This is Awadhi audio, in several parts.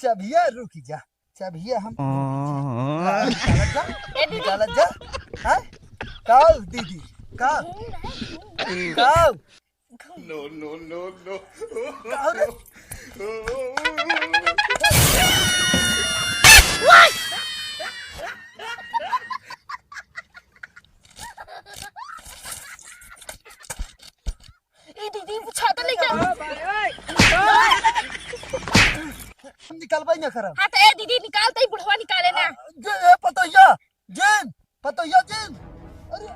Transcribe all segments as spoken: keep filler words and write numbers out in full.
चभिया रुक जा, चभिया हम निकालत जा, ए दीदी। निकालत जा। हाँ? काऊ दीदी, काऊ? काऊ? No, no, no, no। काऊ रे? ए दीदी, वो छाता लेके आ। हम निकालबे ना करब। हाँ, तो ए दीदी, निकाल, तो ही बुढ़वा निकाले ना। ये, ये पतोहिया, जिन, पतोहिया जिन। अरे,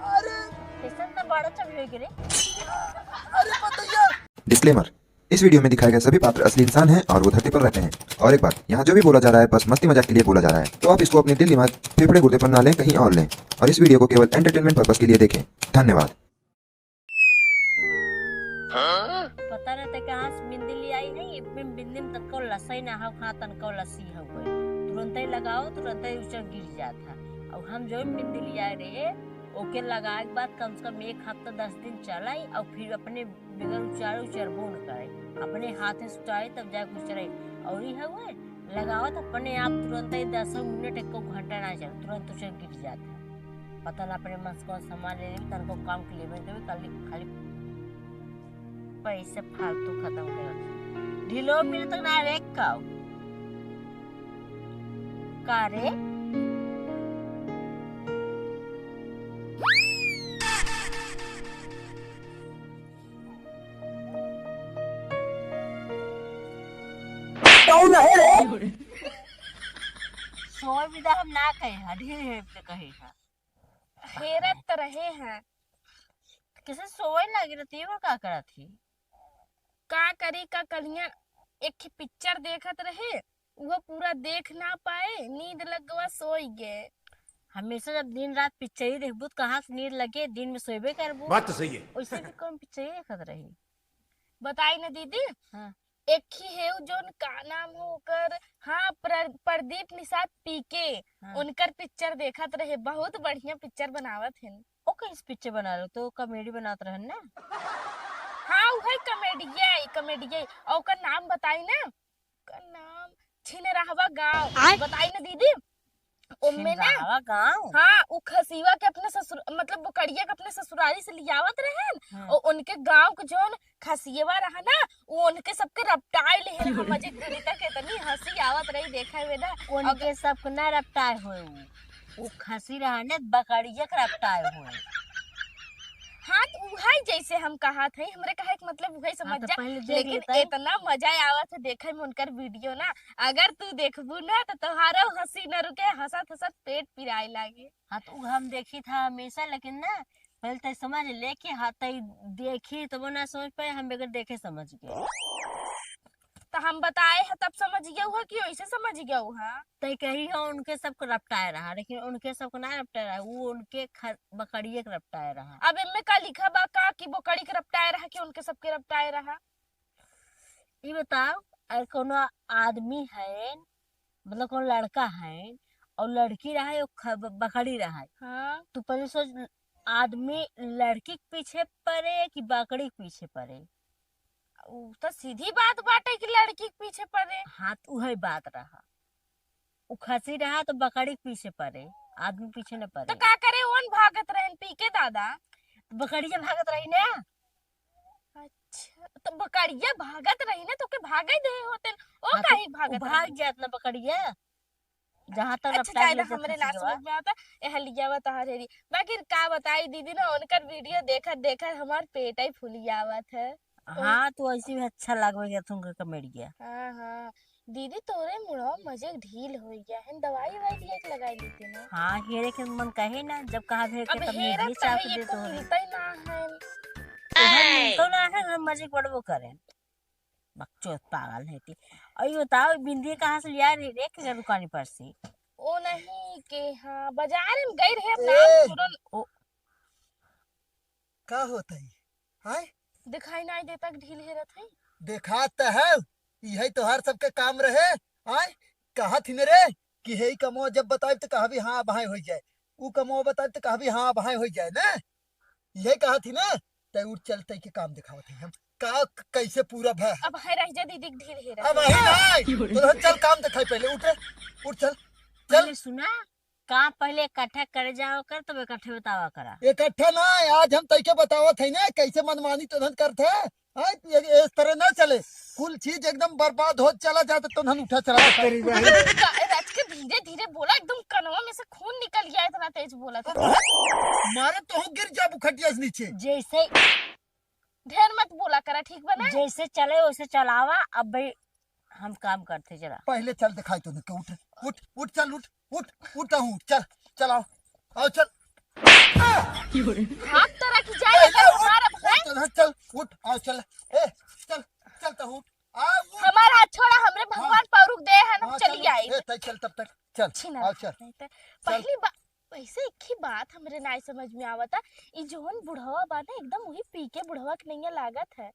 अरे। कैसन ना बड़ा चबी हो गिरे। अरे पतोहिया। Disclaimer, इस वीडियो में दिखाए गए सभी पात्र असली इंसान हैं और वो धरती पर रहते हैं। और एक बात, यहाँ जो भी बोला जा रहा है, बस मस्ती मजाक के लिए बोला जा रहा है, तो आप इसको अपने दिल, दिमाग, फेफड़े, गुर्दे पर ना लें, कहीं और लें, और इस वीडियो को केवल entertainment purpose के लिए देखें। धन्यवाद। पता ना ते कहाँ से बिंदी ले आई है, इतने बिंदी में तनको लसई ना हो, कहाँ तनको लसी हो गई। तुरंते लगाओ, तुरंते उचर गिर जात है। और हम जो बिंदी ले आए रहे, ओके लगाए के बाद कम से कम एक हफ्ता दस दिन चलाई और फिर अपने बगैर उचारे उचरबो न करे, अपने हाथे से उचारे तब जाके उचरे। और ई हवे लगावत अपने आप तुरंते दसों मिनट, एको घंटा ना चले, तुरंत उचर गिर जात है। पता ना अपने मन से कौन सामान ले लेबे, तनको काम के लेबे के भी खाली, खाली पैसे फालतू खत्म करत। ढीलो मिनट तक ना रे काऊ। का रे? कौन है रे? सोए बिदा हम ना कहे हा, ढेर हेर के कहे हा। हेरत त रहे हैं। कैसे सोए लागे रहती है, वो का करत थी? का करी, का कलिया एक ठे पिक्चर देखत रहे, वो पूरा देख ना पाए, नींद लग गवा, सोई गए। हमेशा जब दिन रात पिक्चर ही देखबू, तो कहाँ से नींद लगे, दिन में सोएबे करबू। बात तो सही है। वैसे भी कौन पिक्चर ही देखत रही? बताई ना दीदी। हाँ। एक ही है उ जोन का नाम हो ओकर, हाँ, प्र-, प्रदीप निषाद पीके, हाँ। उनकर पिक्चर देखत रहे, बहुत बढ़िया पिक्चर बनावत हैं। ओ कैसे पिक्चर बना रहे? तो कॉमेडी बनात रहन ना। हाँ, उहे कॉमेडिया, कॉमेडिया। और ओकर नाम बताई ना? ओकर नाम छिनराहवा गाँव। आय। बताई ना दीदी? ओमे ना, छिनराहवा गाँव? हाँ, उ खसीवा के अपने ससुर-, मतलब बकरिया के अपने ससुरारी से लियावत रहेन, हाँ। और उनके गाँव के जौन खसियवा रहा ना, उ उनके सबके रपटाए लेहे रहा। मजे करी तक इतनी हँसी आवत रही देखे में ना। उनके सबके ना रपटाए होए उ। उ खसी रहा ना, बकरिया के रपटाए होए। हाँ, तो उहै जैसे हम कहत हई, हमरे कहे के मतलब उहै समझ जा। हाँ, तो पहले देख लेकिन लेता है। इतना मजा आवत है देखे में उनकर वीडियो ना, अगर तू देखबू ना तो तोहारो हँसी न रुके, हँसत हँसत पेट पिराए लागे। हाँ, तो उ हम देखी था हमेशा, लेकिन ना पहले तय समझ ले कि हाँ, तय देखी तब ना समझ पाए, हम बगैर देखे समझ गए। तो हम बताए है तब समझ गया हुआ कि वैसे समझ गया हुआ? तय कही हो उनके सबको रपटाए रहा, लेकिन उनके सबको ना रपटाए रहा, वो उनके ख-, बकरिए के रपटाए रहा। अब इनमें का लिखा बा का कि बकरी के रपटाए रहा कि उनके सबके रपटाए रहा? ई बताओ, अगर कोनो आदमी है, मतलब कोनो लड़का है और लड़की रहा है, ख-, ब-, बकरी रहा है, हाँ। तो पहले सोच, आदमी लड़की के पीछे पड़े कि बकरी के पीछे पड़े? उ तो सीधी बात बाटे कि लड़की के पीछे पड़े। हाँ, तो उहे बात रहा। उ खसी रहा तो बकरी के पीछे पड़े, आदमी पीछे न पड़े। तो का करे, ओन भागत रहन पी के दादा? बकरिया भागत रही ना। अच्छा, तो बकरिया भागत रही ना, तो के भागे दे होते, ओ हाँ, तो काहे उ भागत भाग रही? जात ना बकरिया, जहाँ तक अच्छा, रफ्तार जाए ले ना, जात हमरे ना खसियवा। समझ में आता, ए हलिया बा तहार हेरी। बाकी का बताई दीदी ना, उनकर वीडियो देखत देखत हमार पेट ही फूली आवत है। हाँ, तो ऐसे भी अच्छा लगवे गया तुमके कॉमेडिया। हाँ, हाँ। दीदी, तोरे मुड़वा मजे ढील हो गया है, दवाई ववाई लिया के लगाई लेते ना। हाँ, हेरे के मन कहे ना, जब कहा भेड़ के अब तब हेरा निजी तो चाप है, ये दे तो तो है। मिलता ही ना है। तो हम मिलतो ना है, हम मजे बड़बो करें। बकचोद पागल है ती। और ये बताओ, बिंदी कहाँ से लिया रे, रे के दुकान पर से? ओ नहीं के, हाँ, बाजार में गई रहे अपना ए! तुरंत। ओ। का होता है? हाय? दिखाई नहीं देता कि ढील हेरत है। देखा त है, यही तोहार सबके काम रहे। हाय? कहा थी न रे कि हे कमो जब बताए तो कहा भी हाँ, अब हाँ हो जाए, ऊ कमो बताए तो कहा भी हाँ, अब हाँ हो जाए ना। यही कहा थी ना, तै उठ चल, तै के काम दिखावत है हम। का क-, कैसे पूरा भय है। अब है रह जा दीदी के धीरे धीरे। अब वही नहीं, तो चल काम दिखाई पहले, उठ रे, उठ चल, चल। पहले सुना, काम पहले इकट्ठा करे जाओ कर, तब इकट्ठे बतावा करा। इकट्ठा ना, आज हम तैके बतावत है ना, कैसे मनमानी तो धन करत है। हाँ, ये, ये इस तरह ना चले, कुल चीज एकदम बर्बाद होत चला जाता तो धन उठा चला जाता। तेरी बहन। का-, राज के धीरे धीरे बोला, एकदम कनवा में से खून निकल गया, इतना तेज बोला था। मारे तो हूँ गिर जाबू खटिया से नीचे। जैसे ढेर मत बोला करा, ठीक बा ना? जैसे चले वैसे चलावा। अब भाई हम काम करते जरा। पहले चल दिखाई तो नहीं, उठ, उठ, उठ, चल, उठ, उठ, उठ, उठ, चल, चल, आओ, आओ, चल। हाथ तो रख जाए, ए, अगर ए, उठ, मारब, हैं? उठ, चल, चल, उठ, आओ, चल, ए, चल, चल, तो उठ, आ, उठ। हमार हाथ छोड़ा, हमरे हाँ। भगवान पौरुख दे हैं, हम हाँ, चली चल, आई। ए, तै चल तब तक, चल, छिना आओ, चल। नहीं तो चल। पहली बा-, वैसे एक ही बात हमरे नाई समझ में आवता, ई जौन बुढ़वा बा ना, एकदम वही पी के बुढ़वा के नैया लागत है।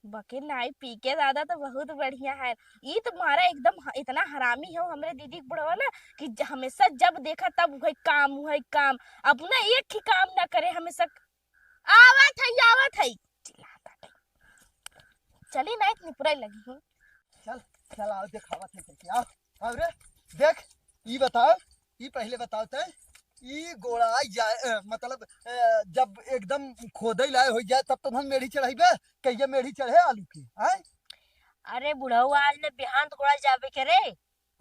बके नाई पी के दादा तो बहुत बढ़िया है। ई तो मारा एकदम ह-, इतना हरामी हो हमरे दीदी के बुढ़वा ना कि ज-, हमेशा जब देखा तब उहे काम, उहे काम। अपना एक ही काम ना करे, हमेशा क-, आवत है, आवत है। चिल्लाता है। चली ना, इतनी पुराई लगी हूँ। चल, चल, आओ, देखावत है कैसे। आओ, आओ रे, देख, ई बताओ, ई पहले बताओ तै, ई गोड़ाई जाए, अ, मतलब, अ, जब एकदम खोदे लाए हो जाए, तब तो हम मेढ़ी चढ़ाइबे, कहिए मेढ़ी चढ़े आलू के, आय? अरे बुढ़ऊ, आज ने बिहान तो गोड़ा जाबे के रे।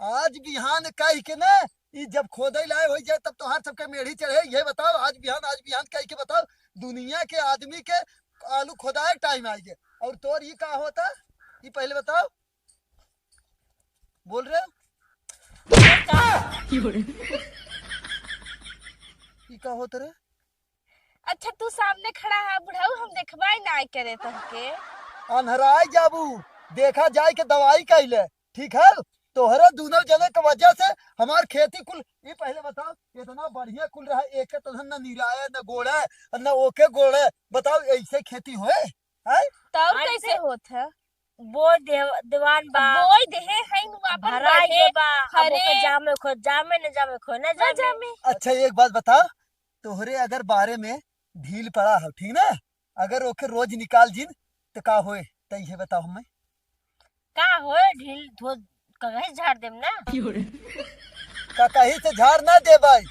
आज बिहान कह के ना, ई जब खोदे लाए हो जाए, तब तोहार सबके मेढ़ी चढ़े। ये बताओ, आज बिहान, आज बिहान कह के बताओ, दुनिया के आदमी के आलू खोदाए टाइम आ गए, और तोर ई का होता, ई पहले बताओ। बोल रे। ई का होत रे? अच्छा, तू सामने खड़ा है बुढ़ऊ, हम देखबाई ना करे तोहके। अन्हराई जाबू, देखा जाए के दवाई कैले, ठीक है? तोहरे दोनों जने के वजह से हमार खेती कुल, ये पहले बताओ, इतना बढ़िया कुल रहा, एक तो न निराए, न गोड़े, न ओके गोड़े, बताओ ऐसे खेती होए? हैं? तब अरे कैसे ते होत है? बोय दे-, देवान अब बा। बोय देहे है नु आपन भराई बढ़े। दे बा। अब अरे। ओके जामे खो, जामे न जामे खो, न न जामे। जामे। अच्छा, एक बात बता, तोहरे अगर बारे में ढील पड़ा हो, ठीक ना? अगर ओके रोज निकाल जिन, तो का होए? त इहे बताओ हमें। का होए? ढील धो, कहीं झाड़ देम ना। का कहीं से झाड़ ना दे भाई,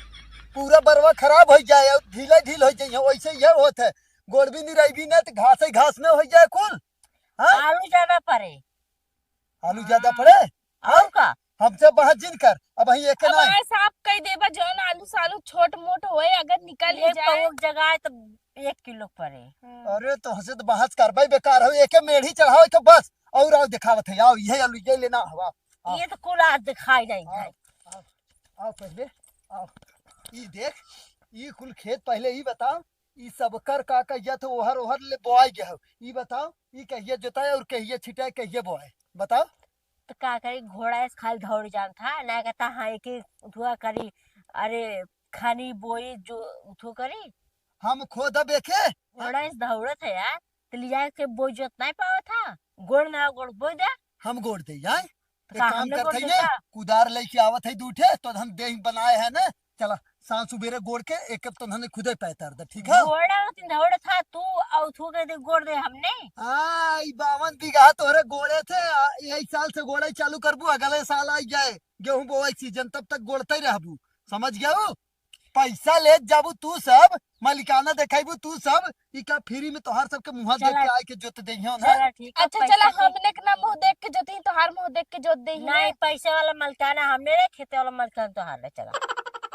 पूरा बरवा खराब हो जाए और ढीला ढील हो जाए, वैसे ये होत है। गोड़बी निराई भी ना तो घास ही घास में हो जाए कुल। हाँ? आलू ज्यादा पड़े। आलू ज्यादा हाँ। पड़े? और का? हमसे बहस जिन कर, अब वहीं एक अब ना। ऐसा आप कह देबा, जौन आलू सालू छोट मोट होए, अगर निकल ही एक जाए। पाव जगह है तो एक किलो पड़े। हाँ। अरे तो हंसे तो बहस करबे बेकार हो, एक मेढ़ी चढ़ाओ तो बस, और आओ दिखावत है, आओ ये आलू ये लेना हवा। आओ। ये तो कुल आज दिखाई नहीं आओ, है। आओ, आओ पहले, आओ। ई देख, ई कुल खेत पहले ई बताओ, ई सब कर का कहिया तो ओहर ओहर ले बोआई गया हो। ई बताओ, ई कहिया जोताए और कहिया छिटाए, कहिया बोआए? बताओ। तो का करी, घोड़ा ऐसे खाली दौड़ जान था, ना कहता हाँ एक ही उठुआ करी, अरे खानी बोई जो उठो करी। हम खोदब एके? घोड़ा ऐसे दौड़त है यार, तो लिया के बोई जोत नहीं पावा था, गोड़ ना गोड़ बोई दे। हम गोड़ दे यार। तो एक का काम हमने करत गोड़ है दे ना, का? कुदार लेके आवत है दू ठे, तो हम देह बनाए है ना, चला, सांझ सुबेरे गोड़ के एक तो हमने खुदे पैतर दे, ठीक है? गोड़ा होती दौड़ था तू, और थू के दे गोड़ दे हमने। हाँ, ई बावन बीघा तोहरे गोड़े थे, आ, यही साल से गोड़े चालू करबू, अगले साल आई जाए गेहूं बोवाई सीजन, तब तक गोड़ते रहबू, समझ गया? पैसा लेत जाबू तू सब, मालिकाना देखाइबू तू सब, ई का फ्री में तोहार सबके मुंह देख चला। के आए के जोत देइहन, हाँ? चला, ठीक है, अच्छा, पैसा चला, के हमने के ना मुंह देख के जोतही, तोहार मुंह देख के जोत देही नहीं, ना। पैसे वाला मालिकाना हमने रे, खेते वाला मालिकाना तोहार रे, चला।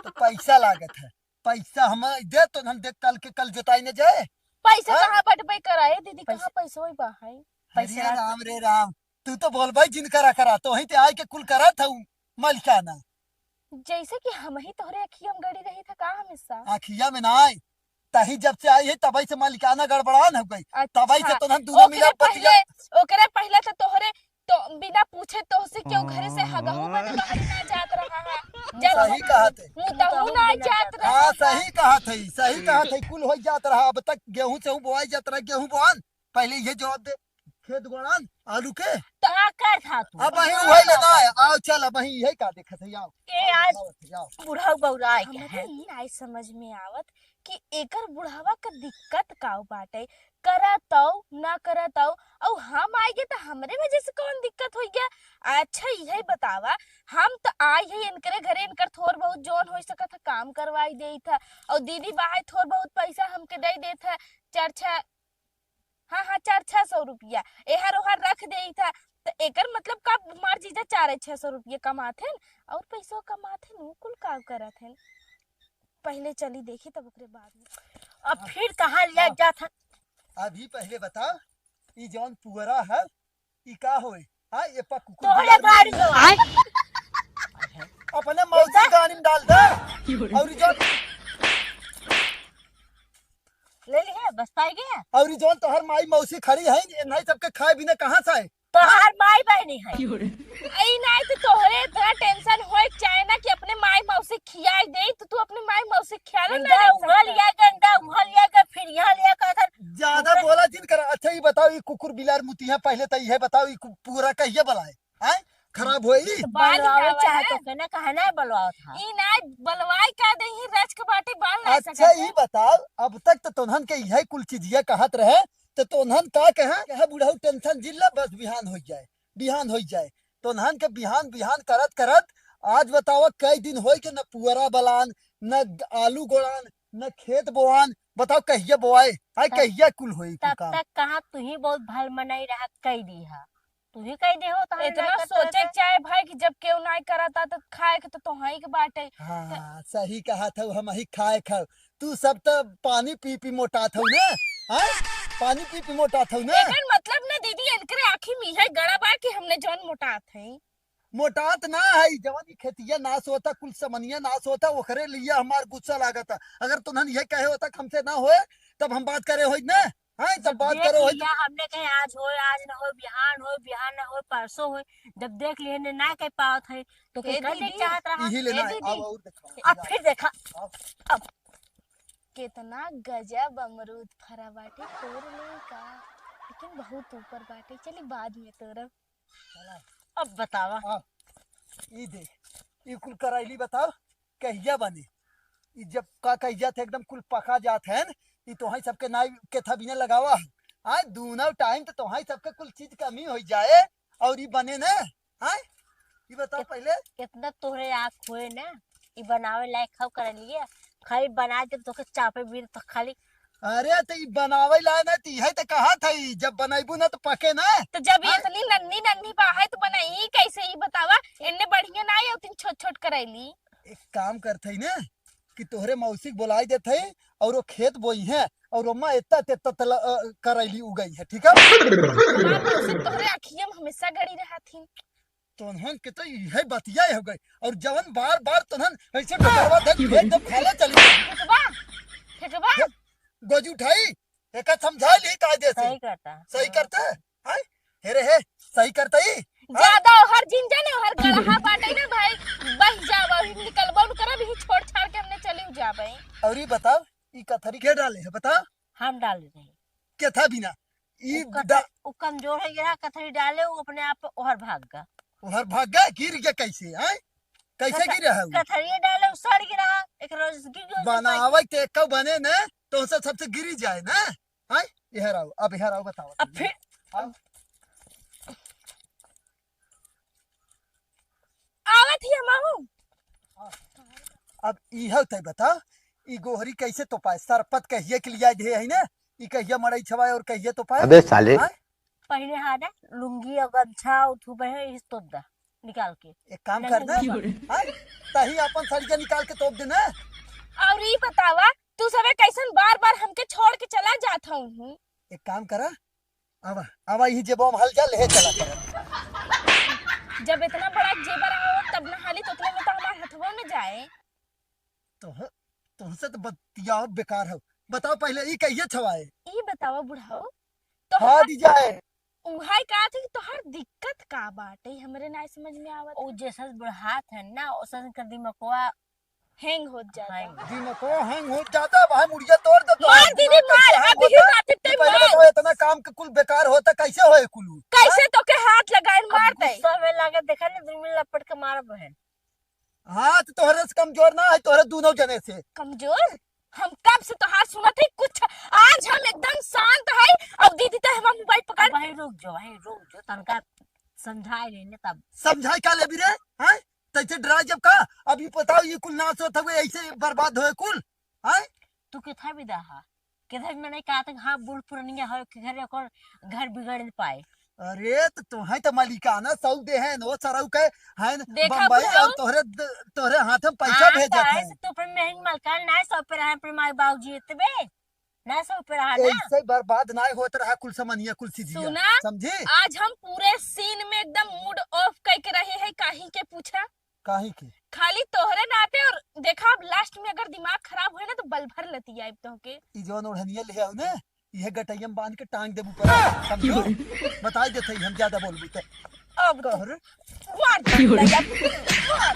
तो पैसा लागत है, पैसा हम दे तो हम देख कल के कल जोताई न जाए। पैसा हाँ? कहाँ बटबे करा है दीदी, पैसा कहाँ पैसा वही बा है? अरे पैसा राम रे राम, तू तो बोलबे जिन करा करा, तो वहीं ते आए के कुल करा था मालिकाना। जैसे कि हम ही तोहरे अखिया में गड़ी रही था का हमेशा? अखिया में ना आए, तही जब से आई है तबई से मालिकाना गड़बड़ान हो गई। अच्छा। तबई से तो हम दोनों ओकरे मिला पहिले, बतिया। ओकरे पहिले तो तोहरे तो बिना पूछे तोहसे क्यों घरे से हगहू बने बाहर ना जात रहा है। जब सही कहा थे। मुतहू ना जात रहा हाँ, है। सही कहा थे, सही कहा थे, कुल हो जात रहा। अब तक गेहूं से बोआई जात रहा, गेहूं बोआन, पहले ये जवाब दे, खेत गोड़ान, आलू के। तो का कर था तू? अब वही वही लेना है, आओ चल, अब वही यही का देखत है, आओ। ए, आओ, आज बताओ, आओ। बुढ़ऊ बौरा आए के हमरे है। ई नाई समझ में आवत कि एकर बुढ़ावा के दिक्कत का बाटे। करा तौ, ना करा तौ, अउ हम आइगे त हमरे वजह से कौन दिक्कत होइ गया? अच्छा, इहे बतावा, हम त आई है इनकरे घरे, इनकर थोर बहुत जौन होइ सकत है काम करवाई देइत है, अउ दीदी बाहर थोर बहुत पैसा हमके दे देत है, चार छः, हाँ, हाँ, चार छः सौ रुपया एहर ओहर रख देइत है। त एकर मतलब का, हमार जीजा चार छः सौ रुपया कमात हैं और पैसो कमात हैं, उ कुल का करत हैं? पहले चली देखी, तब ओकरे बाद में। अब हाँ। फिर कहाँ लिया हाँ। जात है? अभी पहले बताओ, ई जौन पुअरा है, ई का होए? हाँ, ये पा कुकुर तोहरे बिलार गाड़ी मुतिया। में आए। अपने मौसी गाड़ी में डाल दे। और ई जौन ले ली है, बस पाई गया। और ई जौन तोहर माई मौसी खड़ी है, ये नहीं सबके खाए बिना कहाँ से आए? तोहार माई बहनी है। क्यों रे? ई नाई तो तोहरे इतना tension होए के चाहे ना कि अपने माई मौसी खियाई दे, तो तू अपने माई मौसी खियाले ना गंदा रह उहल सकता। या, गंदा उहल या, के फिर यहाँ लिया का था। ज्यादा उनका बोला जिन कर। अच्छा, ई बताओ, ई कुकुर बिलार मुतिया, पहले तो इहे बताओ, ई कु-, पूरा कहिए बलाए? हैं? खराब होई? तो बाद में बलवावे आवा चाहे है। तो के ना, कहे ना बलवावत है। ई नाई बलवाई का दे, ई रच के बाटे, बाल ना अच्छा, सकत है। ई बताओ, अब तक तो तोन्हन के इहे कुल चीजिया कहत रहे, तो तोन्हन का कहे, कहे बुढ़ऊ tension जिन ला, बस बिहान होइ जाए, बिहान होइ जाए। तोन्हन के बिहान, बिहान करत, करत आज बताओ, कई दिन होई के न पुअरा बलान, न आलू गोड़ान, न खेत बोआन। बताओ, कहिया बोआए? आय, तब, कहिया कुल होई कुल तब काम? तक कहाँ तू ही बहुत भल मनई रहा, कई दी हा। तू ही कई दे हो, तो हम इतना ना करते सोचे रहते। चाहे भाई कि जब केहू नाई करता, तो खाए के तो तोहाई के बाटे। हाँ, सही कहा था, हम ही खाए खाओ। तू सब तो पानी पी पी मोटात हऊ ना, हाँ? पानी पी पी मोटात हऊ ना। एकर मतलब ना दीदी, इनकरे आँखी में इहे गड़ा बा कि हमने जौन मोटात है। मोटात ना है, जवन ई खेतिया नाश होता, कुल समनिया नाश होता, ओकरे लिए हमार गुस्सा लागता। अगर तुन्हन ये कहे होता कि हमसे ना होए, तब हम बात करे होई ना, हाँ, तब जब बात देख करे होई। लिया हमने कहे आज होए, आज ना होए, बिहान होए, बिहान ना होए, परसों होए, जब देख लिए ने ना कह पावत है, तो ए के कर दे दीदी, चाहत रहा। यही लेना ए है, दीदी। अब और दिखाओ। अब फिर देखा। अब। अब। केतना गजब अमरूद फरा बाटे, तोड़ लेई का? लेकिन बहुत ऊपर बाटे, चली बाद में तोड़ब। अब बतावा। हाँ, ई दे, ई कुल करैली बताओ, कहिया बने? ई जब का कह जात है, एकदम कुल पका जात है न, ई तोहाई सबके नाई केथा बिना लगावा है। आय, दूनो टाइम तो तोहाई सबके कुल चीज कमी होइ जाए और ई बने न। आय, ई बताओ इत-, पहले। इतना तोहरे आँख होए ना, ई बनावे लायक खाओ कर लिए, खाली बना दे तो के चापे भी तो खाली। अरे, तो ई बनावे ला ना, तो इहे तो कहा था, ई जब बनैबू ना तो पके ना। तो जब ये हाँ? इतनी नन्ही नन्ही बा है तो बनाई कैसे, ई बतावा, इन्ने बढ़िया ना आई, उतनी छोट छोट करैली। एक काम करत है ना, कि तोहरे मौसी के बोलाई देत है और वो खेत बोई है और ओमा एत्ता तेत्ता तला, अ, करैली उगई है, ठीक है? हमार मौसी तोहरे अखिया में हमेशा गड़ी रहत ही। तोन्हन के तो इहे बतिया हो गई। और जवन बार बार तोन्हन ऐसे डोकरवा धर के फेंक दो, खाले चली जाए। फेंकबा? फेंकबा? ये गोजी उठाई, एका समझा ली कायदे से। सही करता। सही करता है? हैं? हे रे हे, सही करता ही? हैं? ज्यादा ओहर जिन जाने, ओहर गड़हा बाटे ना भाई, बह जावा, निकलबो न करब, ही छोड़ छाड़ के हमने चली जाबे। और ई बताओ, ई कथरी के डाले है, बताओ? हम डाले रहे। केथा बिना? ई उ कथ-, डा- उ कमजोर है, गिरा कथरी डाले, उ अपने आप ओहर भाग गा। ओहर भाग गा? गिर गया कैसे, हैं? कैसे कथ-, गिरा है उ? कथरिया डाले, उ सड़ गिरा, एक रोज गिर गया, उसे बनावे के एको बने न, तो उसे सबसे गिरी जाए न, हैं? इहर आओ, अब इहर आओ, बताओ अब तुम। फिर आओ। आवत ही हमहू। अब इहर तय बता, ई गोहरी कैसे तोपाए? सरपत कहिए के लिया दे है ना, ई कहिया मड़ई छवाए और कहिए तोपाए? अबे साले। हाँ? पहले हादा लुंगी और गमछा उठू बहे, इस तोप दा निकाल के। एक काम नहीं, कर ना, नहीं। हाँ? तही अपन सड़िया निकाल के तोप देना। और ई बतावा, तू सबे कैसन बार बार हमके छोड़ के चला जात हूँ? एक काम करा, आवा, आवा, यही जेबवा में हल जा, ले चला कर। जब इतना बड़ा जेबर आवा, तब न हाली, तो उतने में तो हमार हथवा में जाए। तो ह-, तुमसे तो बतियाओ बेकार हो। बताओ पहले, ई कहिए छवाए? ई बताओ बुढ़ाओ, तो हाँ, हमार दी जाए। उहाई कहा थे कि तोहार दिक्कत का बाटे, हमरे ना समझ में आवत। ओ जैसन बुढ़ात है ना, ओसन कर दिमकवा hang होत जाता। Hang। दिमकवा hang होत जाता, भाई मुड़िया तोड़ दे तो। मार दीदी, मार, अभी ही मारते ते पहले मार। बताओ, इतना काम के कुल बेकार होता, कैसे होए कुलू? कैसे तो के हाथ लगाए अब मारते? गुस्सा में लागे, देखा नहीं, दुनू लपट के मारा बहन। हाथ तोहरे से कमजोर ना है, तोहरे दोनों जने से। कमजोर? हम कब से तोहार सुनत है कुछ, आज हम एकदम शांत है। अब दीदी तो हमार मोबाइल पकड़ अब भाई रुक जो, भाई रुक जो, तनका समझाए लेने तब। समझाए का लेबी रे? हैं? तैसे डरा जब का? अब ये बताओ, ये कुल नाश होत हवे, ऐसे बर्बाद होए कुल? हैं? तू किथा विदा हा? किथा मैंने कहा था, हाँ, बूढ़ पुरनिया हो के घर, ओकर घर बिगड़ न पाए। अरे, तो तोहे तो मलिकाना सौ दे हैं, नो सरऊ के हैं, देखा बम्बई बुढ़ऊ। और तोहरे द-, तोहरे हाथ में पैसा हाँ, भेजत काहे हैं। से तू अपन महंग मलकान ना सौ पे रहे, अपन माई बाबूजी इतबे ना सौ पे रहा ना। ऐसे बर्बाद ना होत रहा कुल समनिया, कुल सिजिया। सुना, समझी? आज हम पूरे सीन में एकदम मूड ऑफ करके रहे हैं, काहे के पूछा? काहे के? खाली तोहरे नाते। और देखा, अब लास्ट में अगर दिमाग खराब होए ना, तो बल भर लतियाइब तोहके। ई जौन ओढ़निया ले आओ ना, इहे गटैया में बांध के टांग देबू पर, समझो? बताई देत हई, हम ज्यादा बोलबू तो। अब तो कह रे। मार दे, मार।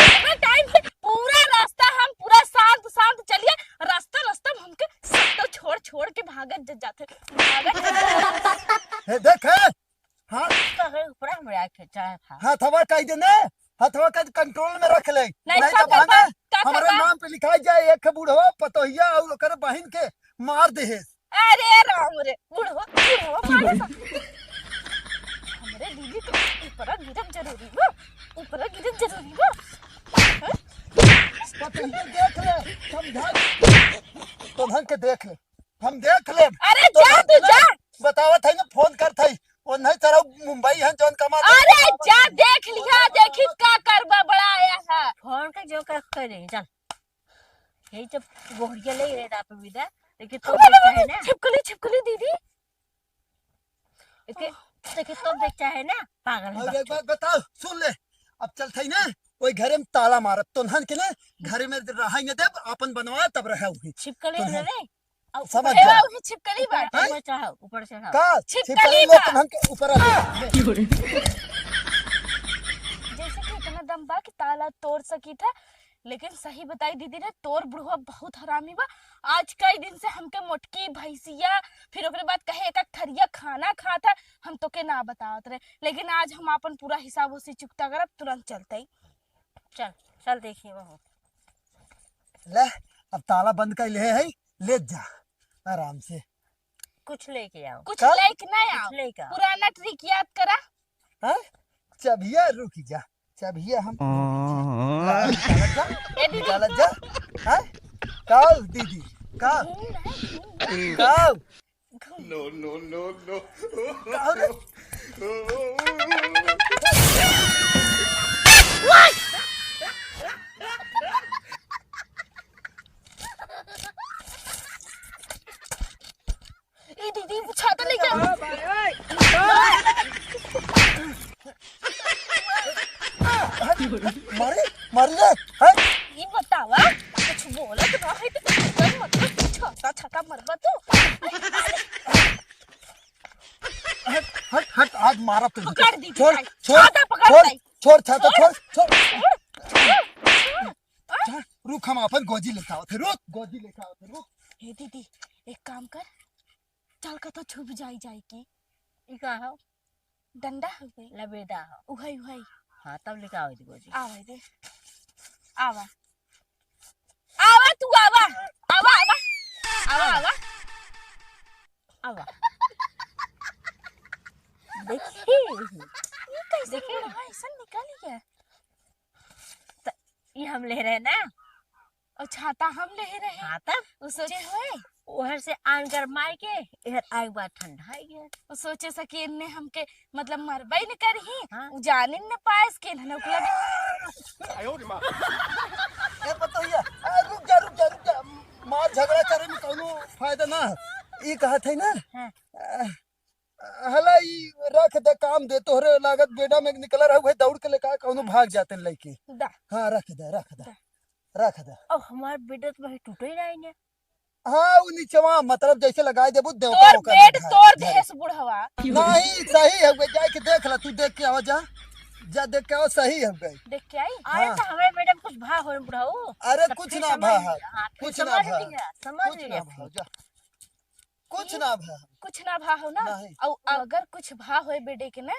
इतना टाइम से पूरा रास्ता हम पूरा शांत शांत चलिए, रास्ता रास्ता में हमके सब तो छोड़ छोड़ के भागत ज-, जाते, भागत ज-, जाते। हे देख, हे, हाँ। तो है ऊपर हमरा के चाहे था। हथवा कह दे ना, हथवा के कंट्रोल में रख ले। नहीं, नहीं का तो बहाना करबा? का हमरे करबा? नाम पे लिखाई जाए, एक बुढ़वा पतोहिया और ओकर बहिन के मार देहेस। अरे राम रे, बुढ़वा, बुढ़वा मारे सा। हमरे दीदी के ऊपर गिरब जरूरी बा, ऊपर गिरब जरूरी बा। हैं? पतोहिया देख ले, समझा। तोहन के देख ले, हम देख लेब। अरे तो जा, हम तू ना जा। बतावत है ना, फोन करत है। वो नहीं तरह मुंबई है, जौन कमा अरे जा, देख लिहा, देखी का करबा, बड़ा आया है। फोन का जो कर करे, चल। यही जब गोहरिया ले रहे आप विदा, लेकिन तो अरे, देखता है ना। छिपकली, छिपकली दीदी। एके, एके तो देख चाहे ना, पागल है और एक बच्चा। बात बताओ, सुन ले, अब चलत है ना, वही घरे में ताला मारत, तोहन के ना, घरे में रहा ही न देब, आपन बनवा तब रहा हुई। छिपकली है तोहन। ना रे? अब समझ ऊपर जा। चढ़ाओ, ये छिपकली बाटे। ऊपर चढ़ाओ, ऊपर चढ़ाओ। का? छिपकली छिपकली लो बा। तोहन के ऊपर आ गया। जैसे कि इतना दम बा कि ताला तोड़ सकी था, लेकिन सही बताई दीदी रे, तोर बुढ़वा बहुत हरामी बा। आज कई दिन से हमके मोटकी भैंसिया, फिर ओकरे बाद कहे एक एक थरिया खाना खात है, हम तोके ना बतावत रहे, लेकिन आज हम आपन पूरा हिसाब उसी चुकता करब, तुरंत चलते ही। चल, चल देखिए वहाँ। ले, अब ताला बंद कर ले है, ले जा आराम से। कुछ लेके आओ। कुछ का? लेके ना आओ। कुछ लेके आओ। पुराना ट्रिक याद करा। हाँ? चबिया रुक जा, चबिया हम हाँ। निकालत जा, ए दीदी। निकालत जा। हाँ? काऊ दीदी, काऊ? घूम रहे, घूम रहे। काऊ? घूम। No, no, no, no। काऊ रे? ए दीदी, वो छाता लेके आ। मारे, मार ले, हैं? ई बतावा, कुछ बोलत ना है तो एकदम मतलब छाता, छाता मरबा तू। हट, हट, हट, आज मारा तुझे। पकड़ दी, छोड़, पकड़। छोड़, छाता पकड़ छोड़, ले। छोड़, छाता छोड़। छोड़, छोड़, छोड़, छोड़। जा, रुक, हम आपन गोजी लेके आवत है, रुक, गोजी लेके आवत है, रुक। हे दीदी, एक काम कर, चल का तो छुप जाई, जाई की। ई का हो? डंडा हवे। लबेदा हो। उहई, उहई। हाँ, तब लेके आवे दे गोजी। आवे दे। आवा। आवा तू, आवा। आवा, आवा। आवा, आवा। आवा। देखी। ये कैसे देखी। बुढ़वा ऐसा निकल गया? त ई हम ले रहे ना। और छाता हम ले रहे। हाँ, तब? उ सोचे होए। ओहर से आन गरमाए के, एहर आए के बाद ठंडा है ये। उ सोचे सके इनने हमके, मतलब, मरबई न करही। हाँ। उ जाने न पाएस के इन्हने ओकला भी। ए, पतोहिया, ए, रुक जा, रुक जा, रुक जा। मार झगड़ा करे में कौनो फायदा ना है। ई कहत है ना? हाँ। आ, हला ई रख दे, काम दे, तोहरे लागत बेडा में निकला रहा, वही दौड़ के लेकर कौनो भाग जाते लइके। दा। हाँ, रख दे, रख दे, दा। रख दे। अब हमार बेडा तो वही टूटे ही नहीं ने। हाँ, उ नीचवा, मतलब, जैसे लगाए देबू, देवता तोर ओकर बेड घर, तोड़ घर। देस बुढ़वा। नहीं, सही है, वे जाए के देख ला, तू देख के आवा जा। जा देख के आवा, सही है वे। देख के आई? हाँ। अरे, तो हमारे बेडा में कुछ भा हो बुढ़ऊ। अरे, तो कुछ फिर ना समझ भा लिया। है, हाँ, फिर कुछ ना समझ भा, लिया, समझ कुछ लिया ना फिर। भा, जा। कुछ ई ना भा। कुछ ना भा हो ना? नहीं। अउ अगर कुछ भा होए बेडे के ना,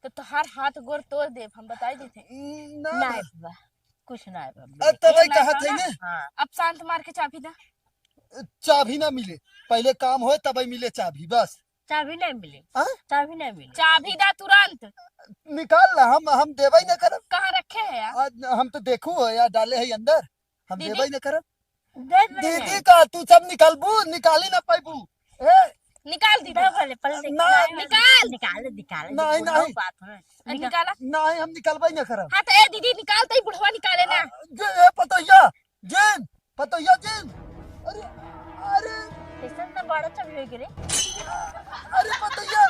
तो तोहार हाथ गोड़ तोड़ देब, हम बताई देते। ना, ना ना। बाबा, कुछ ना है बाबा। अ, तबै कुछ ना कहत है ना। ना। हाँ। अब शांत मार के चाबी दा। चाबी ना मिले, पहले काम होए तबै मिले चाबी, बस। चाबी नहीं मिले। हाँ? चाबी नहीं मिले। चाबी दा तुरंत। निकाल ला, हम, हम देबै ना करब। कहाँ रखे है यार? आज हम तो देखू है यार, डाले है अंदर, हम दीदी। देबै ना करब। दे दे दीदी रहे। का तू सब निकालबू, निकाली ना पैबू। ए, निकाल दीदी। दे बोले, पहले ना। निकाल। निकाल। निकाल, निकाल, नहीं, बुढ़ऊ नहीं। बात है। निकाल। निकाला। नहीं, हम निकालबै ना करब। हाँ, तो ए दीदी, निकाल, तो ई बुढ़वा निकाले ना। जे, ए पतोहिया, जिन, पतोहिया जिन। अरे, अरे। कैसन ना बड़ा चल हो गेले। अरे पतोहिया।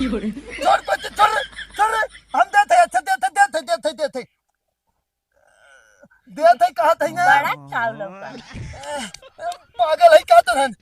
छोड़, छोड़, छोड़ रे, छोड़ रे। हम देते, अच्छा, देते, देते, देते, देते। देत है, कहत है ना। बड़ा चाव लौका। पागल है का तोरन?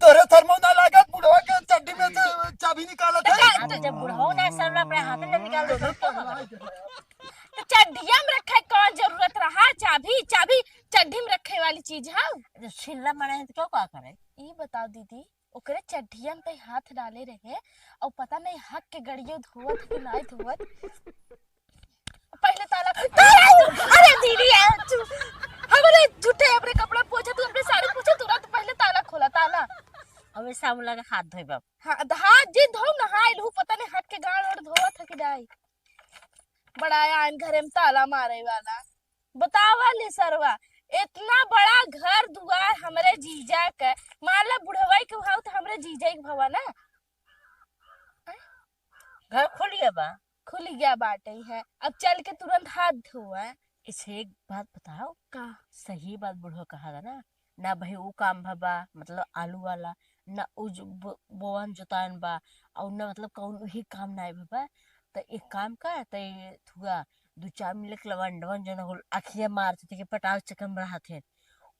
तोरे शर्मो ना लागत, बुढ़वा के चड्डी में से चाबी निकालत है। तो जब बुढ़वा ना शर्म अपने हाथ में निकाल दो, तो क्या होगा? तो चड्डिया में रखे, कौन जरूरत रहा चाबी? चाबी चड्डी में रखे वाली चीज है। तो छिल्ला मारे हैं तो क्यों, का करे? ई बताओ दीदी, ओकरे चड्डिया में तई हाथ डाले रहे, और पता नहीं हक के गड़ियो धोवत है कि नाय धोवत। पहले ताला, ताला, अरे दीदी, आ, चु-, हमरे झूठे अपने कपड़ा पोछे, तू अपने साड़ी पोछे, तुरंत पहले ताला खोला, ताला। अबे साबुन लगा हाथ धोए बाप। हाँ, द-, हाथ जिन धो, नहाए लू, पता नहीं हक के गाड़ ओड़ धोवत है कि नाय। बड़ा आइन घरे में ताला मारे वाला। बतावा ले सरवा, इतना बड़ा घर दुआर हमरे जीजा के, मान ला बुढ़वा के भाव तो हमरे जीजा के भवा ना। घर खुल गया बा। खुल गया बाटे है, अब चल के तुरंत हाथ धोए। इसे एक बात बताओ। का? सही बात बुढ़वा कहा था ना, ना भाई वो काम भवा, मतलब आलू वाला, ना उ ज-, ब-, बोवन जोतान बा, और ना मतलब कौन ही काम ना भवा। तो एक काम कर, तो ये थुआ दू चार मिनट लवंडवन जन हो अखिया मारते थे कि पटाव चक्कर में रहत है।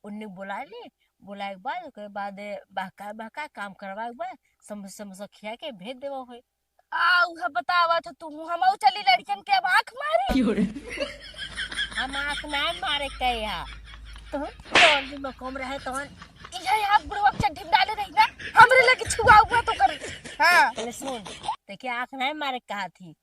उन्ने बुला ले, बुलाए के बाद, ओकरे बाद बहका, बहका काम करवाए के बाद समोसा, समोसा खिया के भेज देवा होई। आ, उहे बतावा तो तू, हम चली लड़कन के अब आँख मारी। क्यों रे? हम आँख ना मारे के यहाँ। तो टोली में कम रहे तो इहे हाथ बुढ़वा के चड्ढी में डाले रही ना, हमरे लगे छुआ हुआ तो कर। हाँ। पहले सुन, देखिए आँख ना मारे के कहा थी,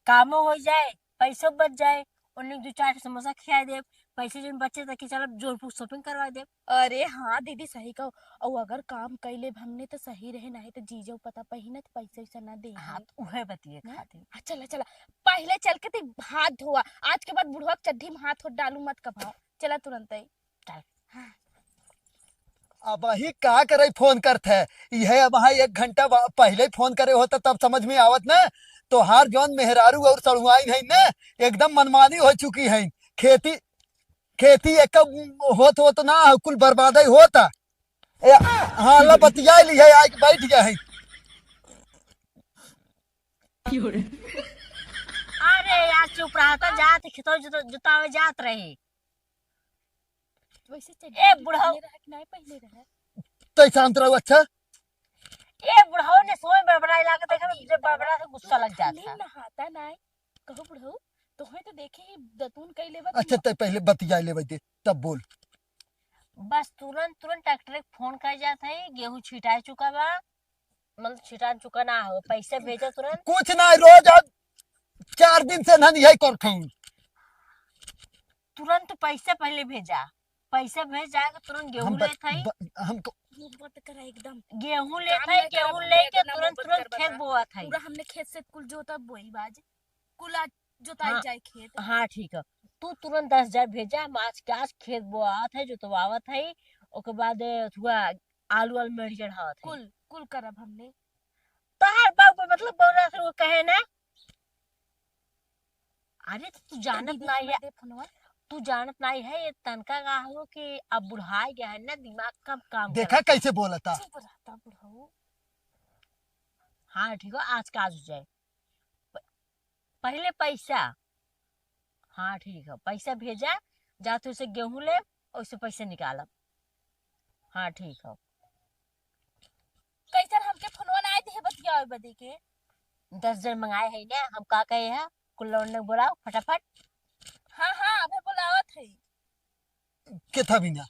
कामो हो जाए, पैसो बच जाए, उन्हें दो चार समोसा खिया दे, पैसे जो बचे ताकि चल जोधपुर shopping करवा दे। अरे हाँ दीदी, सही कहो। और अगर काम कैले हमने तो सही रहे, नहीं तो जीजो पता पहिनत पैसे वैसे ना दे हाँ, है। तो उहे बतिए ना? खातिर। हाँ, चला, चला, पहले चल के ती हाथ धोआ, आज के बाद बुढ़वा के चड्ढी में हाथ होत डालू मत कभाओ। चला तुरंत ही। चल। हाँ। अब ही का करे फोन करत है, यह अब हाँ एक घंटा बा-, पहले ही फोन करे होता तब समझ में आवत ना। तोहार जौन मेहरारू और सड़ुआइन है ना, एकदम मनमानी हो चुकी है। खेती खेती एक होत होत ना, कुल बर्बाद ही होता। ए, हाँ, ला बतिया ली है, आके बैठ गया है। अरे यार, चुप रहा, तो जात खेतों जुत-, जुतावे जात रही। वैसे चड्ढी ए, बुढ़ऊ। पहले रहे कि नहीं पहले रहे? तै शांत रहो, अच्छा? ए, बुढ़ऊ ने सोए बड़बड़ाए लागत है, जब बड़बड़ा से गुस्सा लग जाता है। नहाता नहीं। कहो बुढ़ऊ, तोहे तो देखे ही दतून कई लेबा अच्छा, तू। तै पहले बतिया लेवे दे, तब बोल। बस तुरंत, तुरंत ट्रैक्टर के फोन कर जात है, गेहूं छिटाए चुका बा, मतलब छिटान चुका ना हो, पैसे भेजा तुरंत। कुछ ना, रोज अब चार दिन से ना यही कर खाऊं। तुरंत पैसे पहले भेजा, पैसे भेज जाएगा, तुरंत गेहूं हम बत-, लेत है। ब-, हमको मुंह बंद करा एकदम। गेहूं लेत काम है, नहीं करब, गेहूं हमने लेके इतना तुरंत, मुंह बंद तुरंत करबा खेत ना। बोआत है। पूरा हमने खेत से कुल जोता बोई बाज, कुल आज जोताई हाँ, जाए खेत। हाँ, ठीक है। तू तुरंत दस हजार भेजा, हम आज के आज खेत बोआवत है, जोतवावत है, ओकर बाद थुआ आलू वालू मेड़ चढ़ावत है। कुल, कुल करब हमने। तोहार बाप, मतलब, बौरा से वो कहे ना। अरे, तो तू जानत दीदी, ना हमें है, दे फोनवा। तू जानत ना है, ये तनका का हो कि अब बुढ़ाई गया है ना, दिमाग कम काम देखा करता। कैसे बोलता। चुप रहता बुढ़ऊ। हाँ, ठीक हो, आज का आज हो जाए। प-, पहले पैसा। हाँ, ठीक है, पैसा भेजा, जा तू से गेहूं ले, और से पैसा निकालब। हाँ, ठीक है। कैसन हमके फोनवा ना आए दिहे बतियावे बदे के? दस जन मंगाए है ना, हम का कहे है, कुल लौंडन के बुलाओ फटाफट। हाँ, हाँ, अबे बुलावत है। के था बिना?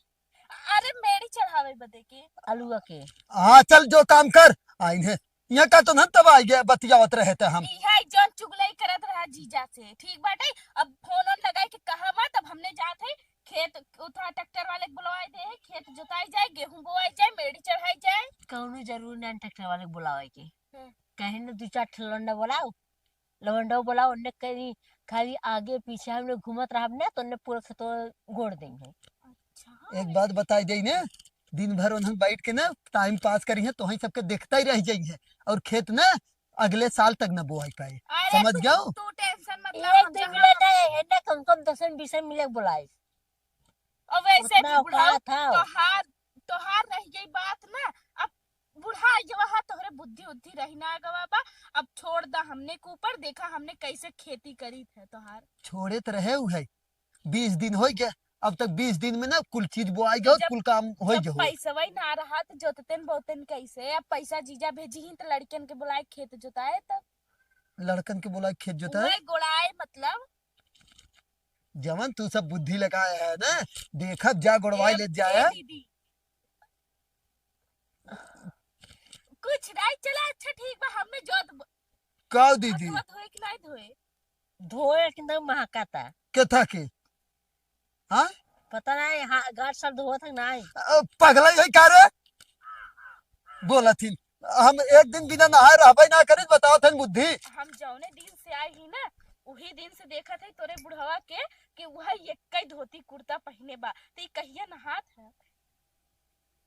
अरे, मेड़ी चढ़ावे बदे के। अलुआ के। हाँ, चल, जो काम कर, आइन है। यहाँ का तो न तब आ गया, बतियावत रहे थे हम। इहे जौन चुगलई करत रहा जीजा से, ठीक बाटे। अब फोन ओन लगाई के कहा मत, अब हमने जात है खेत, उठा ट्रैक्टर वाले के बुलवाई दे, खेत जोताई जाए, गेहूं बोआई जाए, मेड़ी चढ़ाई जाए। कौनो जरूरी ना ट्रैक्टर वाले के बुलावे के। हम्म। कहे न दू चार ठे लौंडा बोलाओ, लौंडा बोलाओ, उन्ने कहीं खाली आगे पीछे हम लोग घूमत रहब ना, तो उन्ने पूरा खेतवा गोड़ देंगे। अच्छा। एक बात बताई जाई ना, दिन भर उन्हन बैठ के ना टाइम पास करी है, तो वहीं सबके देखता ही रह जाई है, और खेत ना अगले साल तक ना बोआई पाए। अरे समझ तू, गयो? तू टेंशन मत ला, एक हम दिन जहाँ मिले ना, है ना, कम से कम दस बीस मिले बोलाई। और वैसे उतना भी बुढ़ाऊ औकात है। तोहार, तोहार रह गई बात ना। अब बुढ़ा गवा है, तोहरे बुद्धि उद्धि रही ना गवा बा। अब छोड़ दा हमने के ऊपर, देखा हमने कैसे खेती करी थे तोहार। छोड़े तो रहे उ है, बीस दिन हो गया, अब तक बीस दिन में ना कुल चीज बोआई गयो, जब, कुल काम हो जब गयो। पैसवा ही ना रहा तो जोततेन बोतेन कैसे? अब पैसा जीजा भेजी ही तो लड़कन के बुलाए खेत जोताए तब। लड़कन के बुलाए खेत जोताए? उहे गोड़ाए मतलब। जवन तू सब बुद्धि लगाए है ना, देखत जा गोड़वाई ए, ले जाए। ए दीदी, कुछ नहीं, चला, अच्छा ठीक बा, हमने जोत ब-, का दीदी? हाथवा धोए कि नहीं धोए? धोए कि नहीं महकाता। के था के? हाँ? पता नहीं, हाँ, गाठ साल धोवत है कि नहीं। अ, पगला यही का रे? बोला थी, हम एक दिन बिना नहाए रहबे ना करी, बताओ थन बुद्धि। हम जौने दिन से आई ही ना, उही दिन से देखत है तोरे बुढ़वा के कि वह एक्कै धोती कुर्ता पहिने बा, तो ई कहिया नहात है?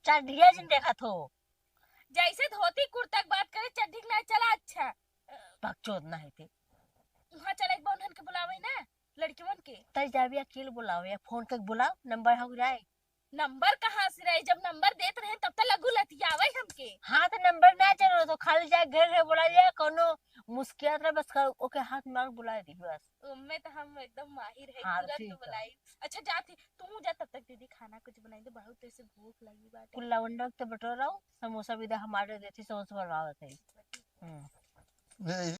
चड्ढिया जिन देखत हो। जैसे धोती कुर्ता के बात करे, चड्ढी के ना चला, अच्छा। बकचोद ना है ते। वहाँ चला, एक बार उन्हन के बुलावे ना, लड़किवन के। तई जाबी अकेले बुलावे, या फोन करके बुलाओ, नंबर हो जाए। नंबर कहाँ से रहे? जब नंबर देत रहे तब तो लगू लतियावे हमके। हाँ, तो नंबर ना जरूरत हो, खाली जाए घर है, बोला जाए, कोनो मुस्कियात रहे, बस कर, ओके हाथ मार बुला दी बस। ओमे तो हम एकदम माहिर है, हाँ, तुरंत ठीक है। बुलाई। अच्छा, जाती, तू जा, तब तक दीदी खाना कुछ बनाई दे, बहुत तेज से भूख लगी बाटे। कुल लवंडा के तो बटोर रहो, समोसा भी दे, हमारे देती समोसा बनवावत है। हम्म। ए,